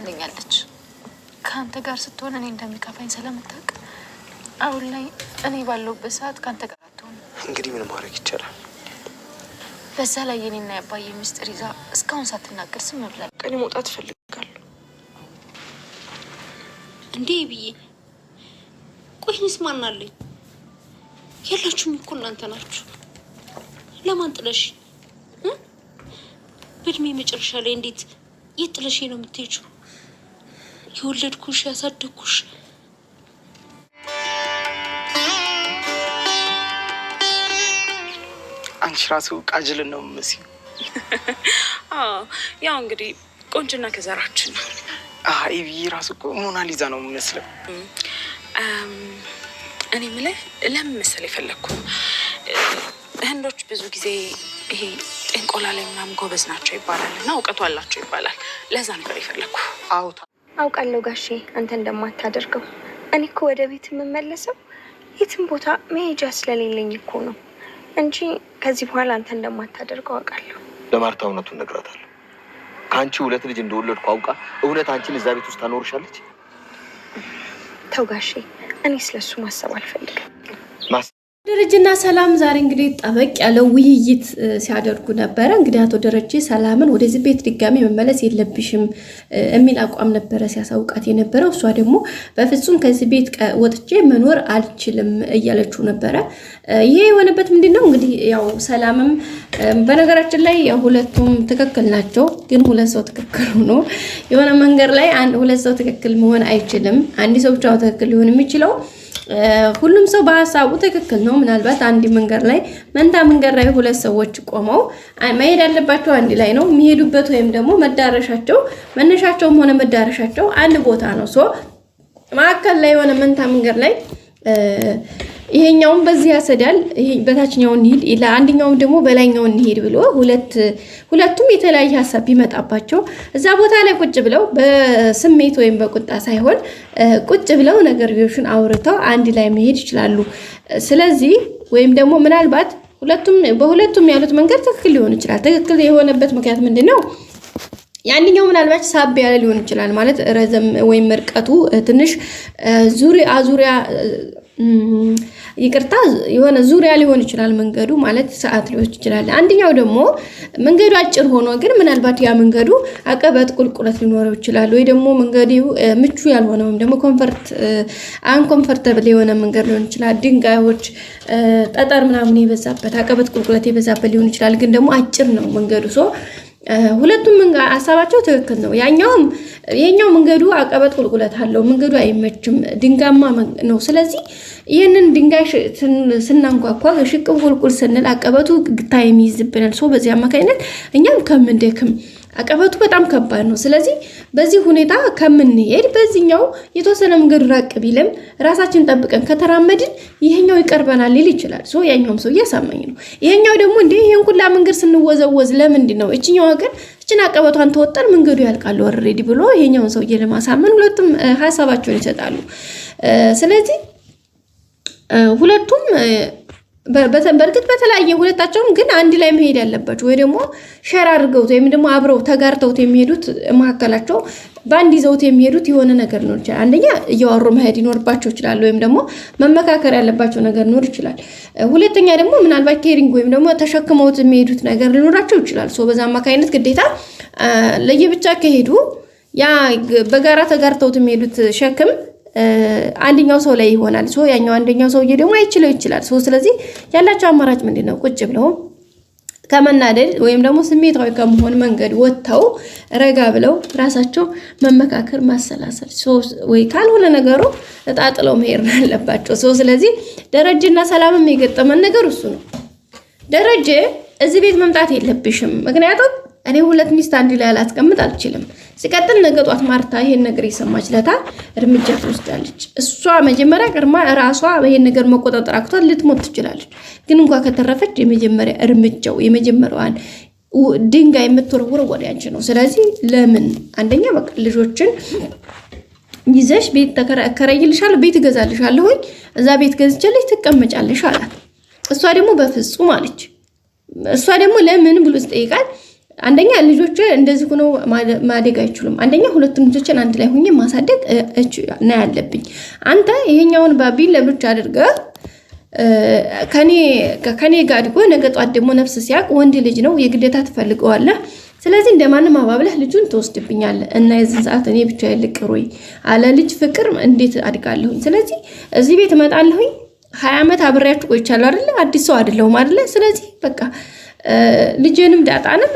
አዝናልኛለች። ከአንተ ጋር ስትሆን እኔ እንደሚከፋኝ ስለምታውቅ አሁን ላይ እኔ ባለሁበት ሰዓት ከአንተ ጋር አትሆንም። እንግዲህ ምን ማድረግ ይቻላል? በዛ ላይ የኔና የአባዬ ሚስጥር ይዛ እስካሁን ሳትናገር ዝም ብላለች። ቀኔ መውጣት እፈልጋለሁ። እንዴ ብዬ ቆይንስ ማናለኝ? ያላችሁም እኮ እናንተ ናችሁ። ለማን ጥለሽ በእድሜ መጨረሻ ላይ እንዴት የት ጥለሽ ነው የምትሄጂው? የወለድኩሽ ያሳደግኩሽ አንቺ ራሱ ቃጅልን ነው የምመስይው። ያው እንግዲህ ቆንጅና ከዘራችን ነው። ኢብዬ ራሱ እኮ ሞናሊዛ ነው የምመስለው። እኔ የምልህ ለምን መሰለህ የፈለግኩ ህንዶች ብዙ ጊዜ ይሄ ጥንቆላ ላይ ምናምን ጎበዝ ናቸው ይባላል እና እውቀቱ አላቸው ይባላል። ለዛ ነበር የፈለግኩ። አውቃለሁ ጋሼ አንተ እንደማታደርገው። እኔ እኮ ወደ ቤት የምመለሰው የትም ቦታ መሄጃ ስለሌለኝ እኮ ነው እንጂ ከዚህ በኋላ አንተ እንደማታደርገው አውቃለሁ። ለማርታ እውነቱን እነግራታለሁ። ከአንቺ ሁለት ልጅ እንደወለድኩ አውቃ እውነት አንቺን እዛ ቤት ውስጥ ታኖርሻለች? ተው ጋሼ፣ እኔ ስለሱ ማሰብ አልፈልግም። ደረጀና ሰላም ዛሬ እንግዲህ ጠበቅ ያለ ውይይት ሲያደርጉ ነበረ። እንግዲህ አቶ ደረጀ ሰላምን ወደዚህ ቤት ድጋሚ መመለስ የለብሽም የሚል አቋም ነበረ ሲያሳውቃት የነበረው። እሷ ደግሞ በፍጹም ከዚህ ቤት ወጥቼ መኖር አልችልም እያለችው ነበረ። ይሄ የሆነበት ምንድን ነው እንግዲህ ያው ሰላምም በነገራችን ላይ ሁለቱም ትክክል ናቸው። ግን ሁለት ሰው ትክክል ሆኖ የሆነ መንገድ ላይ ሁለት ሰው ትክክል መሆን አይችልም። አንድ ሰው ብቻ ትክክል ሊሆን የሚችለው ሁሉም ሰው በሀሳቡ ትክክል ነው። ምናልባት አንድ መንገድ ላይ መንታ መንገድ ላይ ሁለት ሰዎች ቆመው መሄድ ያለባቸው አንድ ላይ ነው የሚሄዱበት ወይም ደግሞ መዳረሻቸው መነሻቸውም ሆነ መዳረሻቸው አንድ ቦታ ነው። So መካከል ላይ የሆነ መንታ መንገድ ላይ ይሄኛውም በዚህ ያሰዳል፣ በታችኛው እንሂድ፣ አንደኛውም ደግሞ በላይኛው እንሂድ ብሎ ሁለቱም የተለያየ ሀሳብ ቢመጣባቸው እዛ ቦታ ላይ ቁጭ ብለው በስሜት ወይም በቁጣ ሳይሆን ቁጭ ብለው ነገርዮሹን አውርተው አንድ ላይ መሄድ ይችላሉ። ስለዚህ ወይም ደግሞ ምናልባት ሁለቱም በሁለቱም ያሉት መንገድ ትክክል ሊሆን ይችላል። ትክክል የሆነበት ምክንያት ምንድን ነው? ያንኛው ምናልባት ሳብ ያለ ሊሆን ይችላል። ማለት ረዘም ወይም እርቀቱ ትንሽ ዙሪያ ዙሪያ ይቅርታ የሆነ ዙሪያ ሊሆን ይችላል መንገዱ ማለት ሰዓት ሊሆን ይችላል። አንደኛው ደግሞ መንገዱ አጭር ሆኖ ግን ምናልባት ያ መንገዱ አቀበት ቁልቁለት ሊኖረው ይችላል፣ ወይ ደግሞ መንገዱ ምቹ ያልሆነ ወይም ደግሞ comfort uncomfortable የሆነ መንገድ ሊሆን ይችላል። ድንጋዮች፣ ጠጠር ምናምን የበዛበት አቀበት ቁልቁለት የበዛበት ሊሆን ይችላል። ግን ደግሞ አጭር ነው መንገዱ so ሁለቱም ሀሳባቸው ትክክል ነው። ያኛውም ይሄኛው መንገዱ አቀበት ቁልቁለት አለው፣ መንገዱ አይመችም፣ ድንጋማ ነው። ስለዚህ ይህንን ድንጋይ ስናንኳኳ ሽቅብ ቁልቁል ስንል አቀበቱ time ይይዝብናል። So በዚህ አማካኝነት እኛም ከምንደክም አቀበቱ በጣም ከባድ ነው። ስለዚህ በዚህ ሁኔታ ከምንሄድ በዚህኛው የተወሰነ መንገዱ ራቅ ቢልም ራሳችን ጠብቀን ከተራመድን ይሄኛው ይቀርበናል ሊል ይችላል። So ያኛውም ሰው እያሳመኝ ነው። ይሄኛው ደግሞ እንዲህ ይሄን ሁላ መንገድ ስንወዘወዝ ለምንድን ነው እችኛው ሀገር እችን አቀበቷን ተወጠን መንገዱ ያልቃል already ብሎ ይሄኛውን ሰውዬ ለማሳመን ሁለቱም ሀሳባቸውን ይሰጣሉ። ስለዚህ ሁለቱም በእርግጥ በተለያየ ሁለታቸውም ግን አንድ ላይ መሄድ ያለባቸው ወይ ደግሞ share አድርገውት ወይም ደግሞ አብረው ተጋርተውት የሚሄዱት መካከላቸው በአንድ ይዘውት የሚሄዱት የሆነ ነገር ሊኖር ይችላል። አንደኛ እያወሩ መሄድ ይኖርባቸው ይችላል፣ ወይም ደግሞ መመካከር ያለባቸው ነገር ሊኖር ይችላል። ሁለተኛ ደግሞ ምናልባት carrying ወይም ደግሞ ተሸክመውት የሚሄዱት ነገር ሊኖራቸው ይችላል። So በዛ አማካኝነት ግዴታ ለየብቻ ከሄዱ ያ በጋራ ተጋርተውት የሚሄዱት ሸክም አንደኛው ሰው ላይ ይሆናል። So ያኛው አንደኛው ሰውዬ ደግሞ አይችለው ይችላል። So ስለዚህ ያላቸው አማራጭ ምንድን ነው? ቁጭ ብለው ከመናደድ ወይም ደግሞ ስሜታዊ ከመሆን መንገድ ወጥተው ረጋ ብለው ራሳቸው መመካከር፣ ማሰላሰል ወይ ካልሆነ ነገሩ እጣጥለው መሄድ ነው ያለባቸው። So ስለዚህ ደረጀና ሰላምም የገጠመን ነገር እሱ ነው። ደረጀ እዚህ ቤት መምጣት የለብሽም ምክንያቱም እኔ ሁለት ሚስት አንድ ላይ አላስቀምጥ አልችልም። ሲቀጥል ነገ ጧት ማርታ ይሄን ነገር የሰማች ለታ እርምጃ ትወስዳለች። እሷ መጀመሪያ ቅድማ ራሷ ይሄን ነገር መቆጣጠር አቅቷት ልትሞት ትችላለች። ግን እንኳ ከተረፈች የመጀመሪያ እርምጃው የመጀመሪያዋን ድንጋይ የምትወረውረው ወደ አንቺ ነው። ስለዚህ ለምን አንደኛ በቃ ልጆችን ይዘሽ ቤት ተከራይልሻለሁ፣ ቤት እገዛልሻለሁኝ፣ እዛ ቤት ገዝቼልሽ ትቀመጫለሽ አላት። እሷ ደግሞ በፍጹም አለች። እሷ ደግሞ ለምን ብሎ ይጠይቃል። አንደኛ ልጆች እንደዚህ ሆነው ማደግ አይችሉም። አንደኛ ሁለቱን ልጆችን አንድ ላይ ሁኜ ማሳደግ ነው ያለብኝ። አንተ ይሄኛውን ባቢን ለብቻ አድርገህ ከኔ ጋር አድጎ ነገ ጧት ደግሞ ነፍስ ሲያውቅ ወንድ ልጅ ነው የግዴታ ትፈልገዋለህ። ስለዚህ እንደማንም አባብለህ ልጁን ትወስድብኛለህ እና የዚህን ሰዓት እኔ ብቻዬን ልቅር ወይ አለ ልጅ ፍቅር እንዴት አድጋለሁኝ? ስለዚህ እዚህ ቤት እመጣለሁኝ። 20 ዓመት አብሬያችሁ ቆይቻለሁ አይደለ? አዲስ ሰው አይደለሁም አይደለ? ስለዚህ በቃ ልጄንም ዳጣንም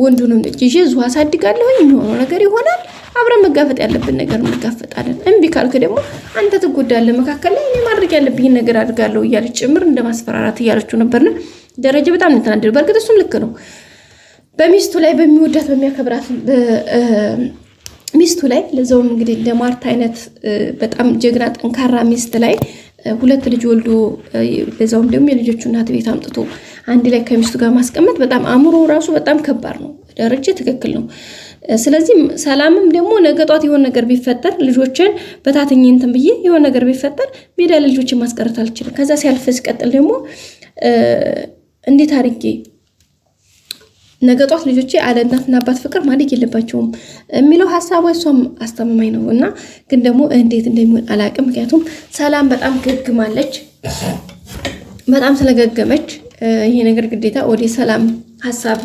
ወንዱንም ልጅ ይዤ እዚሁ አሳድጋለሁኝ። የሚሆነው ነገር ይሆናል። አብረን መጋፈጥ ያለብን ነገር እንጋፈጣለን። እምቢ ካልክ ደግሞ አንተ ትጎዳለህ፣ መካከል ላይ እኔ ማድረግ ያለብኝን ነገር አድርጋለሁ እያለች ጭምር እንደ ማስፈራራት እያለችው ነበርና ደረጀ በጣም ነው የተናደደው። በእርግጥ እሱም ልክ ነው። በሚስቱ ላይ በሚወዳት በሚያከብራት ሚስቱ ላይ፣ ለዛውም እንግዲህ እንደ ማርታ አይነት በጣም ጀግና ጠንካራ ሚስት ላይ ሁለት ልጅ ወልዶ፣ ለዛውም ደግሞ የልጆቹ እናት ቤት አምጥቶ አንድ ላይ ከሚስቱ ጋር ማስቀመጥ በጣም አእምሮ ራሱ በጣም ከባድ ነው። ደረጀ ትክክል ነው። ስለዚህ ሰላምም ደግሞ ነገ ጧት የሆነ ነገር ቢፈጠር ልጆችን በታትኝ እንትን ብዬ የሆነ ነገር ቢፈጠር ሜዳ ልጆችን ማስቀረት አልችልም። ከዛ ሲያልፍ ሲቀጥል ደግሞ እንዴት አድርጌ ነገ ጧት ልጆቼ አለ እናትና አባት ፍቅር ማደግ የለባቸውም የሚለው ሀሳቧ እሷም አስተማማኝ ነው እና ግን ደግሞ እንዴት እንደሚሆን አላውቅም። ምክንያቱም ሰላም በጣም ገግማለች። በጣም ስለገገመች ይሄ ነገር ግዴታ ወደ ሰላም ሀሳብ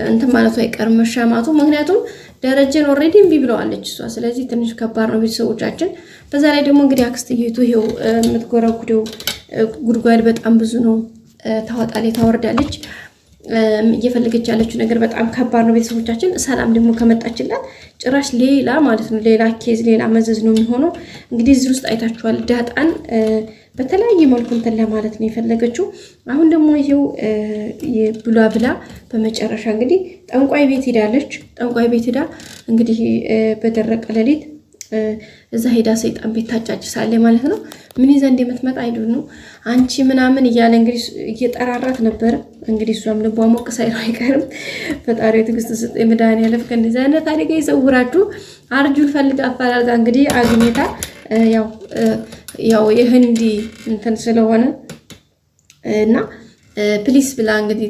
እንትን ማለቱ አይቀርም መሻማቱ። ምክንያቱም ደረጀን already እምቢ ብለዋለች እሷ። ስለዚህ ትንሽ ከባድ ነው ቤተሰቦቻችን። በዛ ላይ ደግሞ እንግዲህ አክስትየቱ ይሄው የምትጎረጉደው ጉድጓድ በጣም ብዙ ነው። ታወጣለች፣ ታወርዳለች። እየፈለገች ያለችው ነገር በጣም ከባድ ነው ቤተሰቦቻችን። ሰላም ደግሞ ከመጣችላት ጭራሽ ሌላ ማለት ነው፣ ሌላ case፣ ሌላ መዘዝ ነው የሚሆነው። እንግዲህ እዚህ ውስጥ አይታችኋል። ዳጣን በተለያየ መልኩ እንትን ለማለት ነው የፈለገችው። አሁን ደግሞ ይሄው ብላ ብላ በመጨረሻ እንግዲህ ጠንቋይ ቤት ሄዳለች። ጠንቋይ ቤት ሄዳ እንግዲህ በደረቀ ሌሊት እዛ ሄዳ ሰይጣን ቤት ታጫጭሳለች ማለት ነው። ምን ይዛ እንደምትመጣ አይዱ ነው አንቺ ምናምን እያለ እንግዲህ እየጠራራት ነበረ። እንግዲህ እሷም ልቧ ሞቅ ሳይለው አይቀርም። ፈጣሪ ትዕግስት ስጥ፣ የመድኃኒዓለም ከእንደዚህ አይነት አደጋ ይሰውራችሁ። አርጁን ፈልጋ አፈላልጋ እንግዲህ አግኝታ ያው የህንዲ እንትን ስለሆነ እና please ብላ እንግዲህ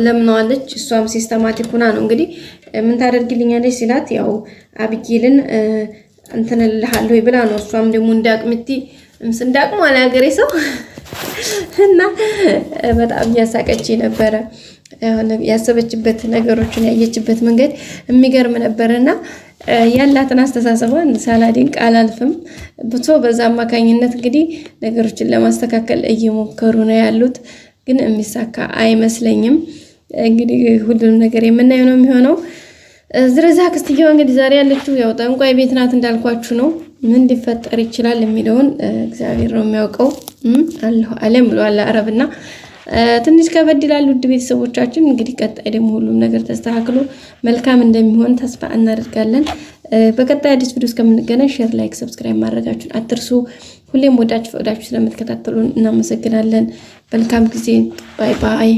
ለምነዋለች። እሷም systematic ሁና ነው እንግዲህ ምን ታደርግልኛለች ሲላት ያው አብጌልን እንትን እልሃለሁ ብላ ነው። እሷም ደግሞ እንዳቅምቲ እንዳቅሙ አለ ሀገሬ ሰው እና በጣም እያሳቀች ነበረ። ያሰበችበት ነገሮችን ያየችበት መንገድ የሚገርም ነበርና ያላትን አስተሳሰቧን ሳላደንቅ አላልፍም። ብቶ በዛ አማካኝነት እንግዲህ ነገሮችን ለማስተካከል እየሞከሩ ነው ያሉት፣ ግን የሚሳካ አይመስለኝም። እንግዲህ ሁሉንም ነገር የምናየው ነው የሚሆነው። ዝረዛ አክስትየዋ እንግዲህ ዛሬ ያለችው ያው ጠንቋይ ቤት ናት እንዳልኳችሁ ነው። ምን ሊፈጠር ይችላል የሚለውን እግዚአብሔር ነው የሚያውቀው። አለሁ አለም ብሏል አረብና ትንሽ ከበድ ይላል። ውድ ቤተሰቦቻችን እንግዲህ ቀጣይ ደግሞ ሁሉም ነገር ተስተካክሎ መልካም እንደሚሆን ተስፋ እናደርጋለን። በቀጣይ አዲስ ቪዲዮ እስከምንገናኝ share፣ like፣ subscribe ማድረጋችሁን አትርሱ። ሁሌም ወዳችሁ ፈቅዳችሁ ስለምትከታተሉን እናመሰግናለን። መልካም ጊዜ። Bye bye።